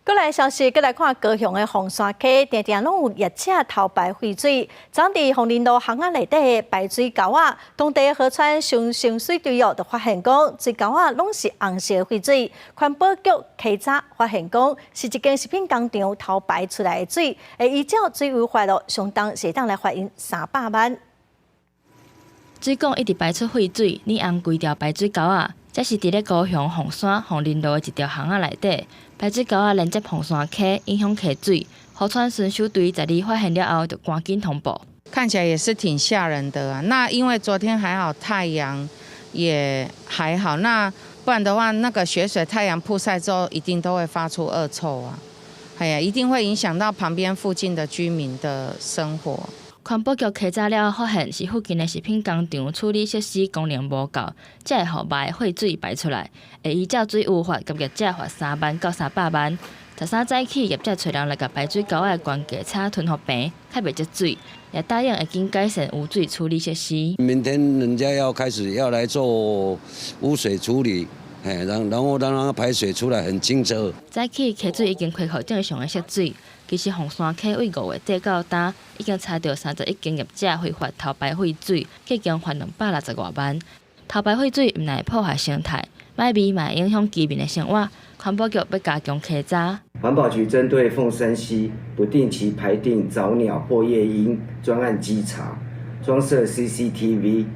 閣來消息，閣來看高雄的鳳山溪，定定攏有業者偷排廢水。昨佇鳳林路巷仔內底的排水溝仔，當地河川巡水隊哦，就發現講水溝仔攏是紅色廢水。環保局稽查發現講，是一間食品工廠偷排出來的水，會依照水污法咯，相當是會當來罰𪜶300萬。水管一直排出廢水，染紅規條排水溝仔。這是佇咧高雄鳳山鳳林路的一條巷仔內底，排水溝仔連接鳳山溪，影響溪水。河川巡守隊12發現了後，就趕緊通報。看起來也是挺嚇人的啊。那因為昨天還好，太陽也還好，那不然的話，那個雪水太陽曝曬之後，一定都會發出惡臭啊。哎呀，一定會影響到旁邊附近的居民的生活。環保局稽查了後，發現是附近的食品工廠處理設施功能無夠，才會予歹廢水排出來。會依照水污法，共業者罰3萬到300萬。13早起，業者揣人來共排水溝仔的懸架插吞覆棚，較袂積水，也答應會緊改善污水處理設施。明天人家要開始要來做污水處理，然後讓它排水出來很清澈。早起溪水已經恢復正常的色水。其實鳳山溪對5月底到今，已經查著31間業者非法偷排廢水，計共罰260外萬。偷排廢水毋但會破壞生態，歹味嘛會影響居民的生活。環保局欲加強稽查。環保局針對鳳山溪不定期排定早鳥或夜鶯專案稽查，裝設 CCTV、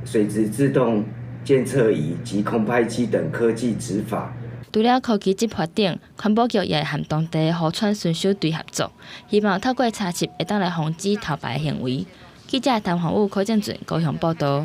水質自動監測儀及空拍機等科技執法。除了科技執法等，環保局也會和當地河川巡守隊合作，希望透過查緝會當來防止偷排行為。記者譚宏武、柯正俊高雄報道。